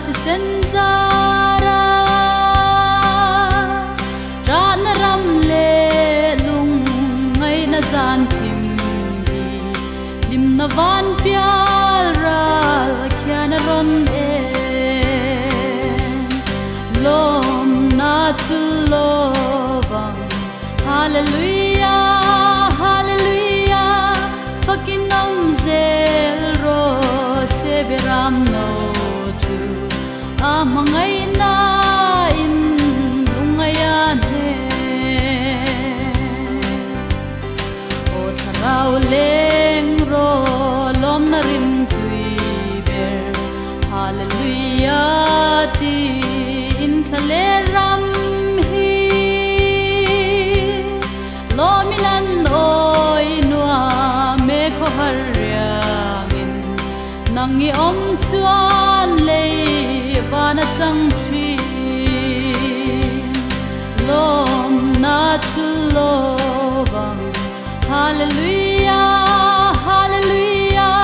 thisen zara ran ram le lung ngai na zan thim hi lim na van pial ral khian ron e lom na chu lovang. Hallelujah, hallelujah, fakinom zel ro se beram no chu a mangai na in lungaya ne o tharau leng ro lom na rim tui ber. Hallelujah ti in thale ram hi lominan oi nua me kho har riangin nangi om chuan lei vana chang thi lom na chu lovang. Hallelujah, hallelujah,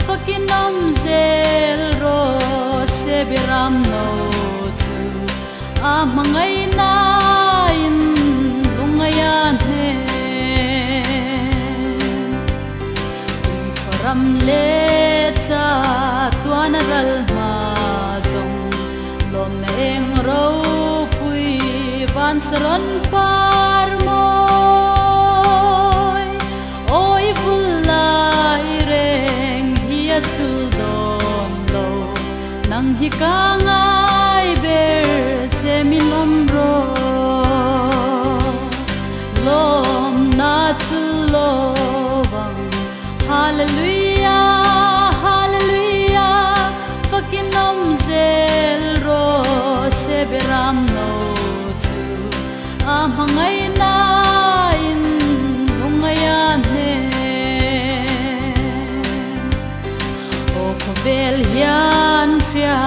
fakinom zel ro se biram no chu a mangai na in lungaya ne ram le cha tuan ral ma zong lom na eng ro pui van saron par moi oi vulai reng hi a chu don lo nang hi ka ngai ber che min om ro lom na chu lovang. Hallelujah, hallelujah, fakinom zel ro se beram no chu a mangai na in lungaya ne o khovel hian fia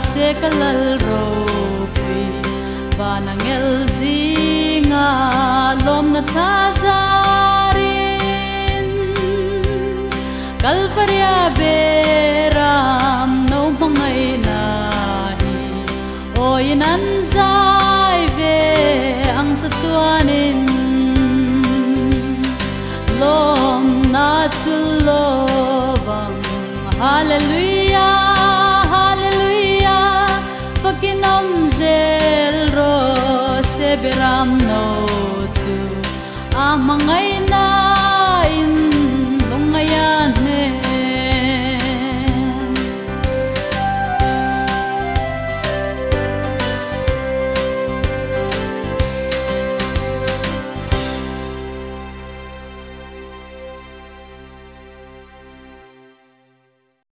se kalal ro pui vanangel zinga lom na thazarin Kalvaria beram no mangai na hi oi nan zai ve ang chatuanin lom na chu lovang. Hallelujah.